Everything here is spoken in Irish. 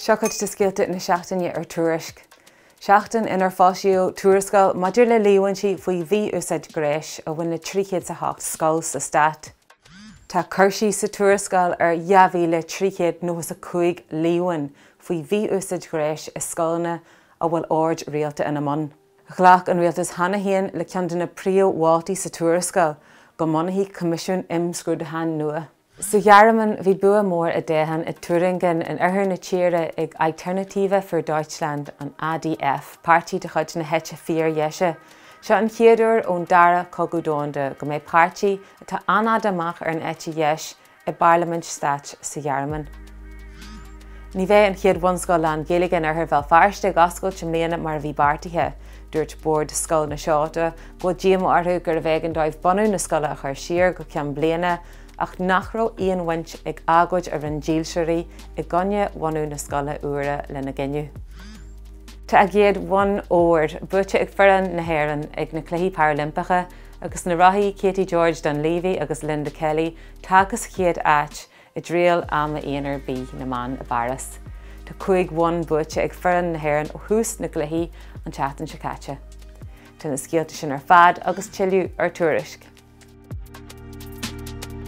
Seo cuid de scéalta na seachtaine ar Tuairisc. Seachtain inar foilsíodh tuarascáil maidir le líomhaintí faoi mhí-úsáid gnéis a bhain le 308 scoil sa stát. Tá cur síos sa tuarascáil ar 2,395 líomhain faoi mhí-úsáid ghnéis i scoileanna a bhfuil oird rialta ina mbun. Ghlac an rialtas cheana féin le ceann de na príomh-mholtaí sa tuarascáil, go mbunófaí coimisiún imscrúdúcháin nua. Sa Ghearmáin, bhí bua mór i dtoghchán i Thüringen in oirthear na tíre ag Alternative für Deutschland, an ADF, páirtí de chuid na heite fíordheise. Seo an chéad uair ón Dara Cogadh Domhanda go mbeidh páirtí atá an-fhada amach ar an eite dheis i bparlaimint stáit sa Ghearmáin. Ní bheidh an chéad bhunscoil lán-Ghaeilge in oirthear Bhéal Feirste ag oscailt i mbliana mar a bhí beartaithe. Dúirt Bord Scoil na Seolta go bhfuil díomá orthu gurbh éigean dóibh bunú na scoile a chur siar go ceann bliana ach nach raibh aon bhaint ag agóid a rinne dílseoirí i gcoinne bhunú na scoile úire lena gcinneadh. Tá a gcéad bhonn óir buaite ag foireann na hÉireann ag na Cluichí Parailimpeacha agus na rothaí Katie George Dunleavy agus Linda Kelly tagtha sa chéad áit i dtriail ama aonair B na mban i bPáras. Tá 5 bhonn buaite ag foireann na hÉireann ó thús na gcluichí an tseachtain seo caite. Tá na scéalta sin ar fad agus tuilleadh ar Tuairisc.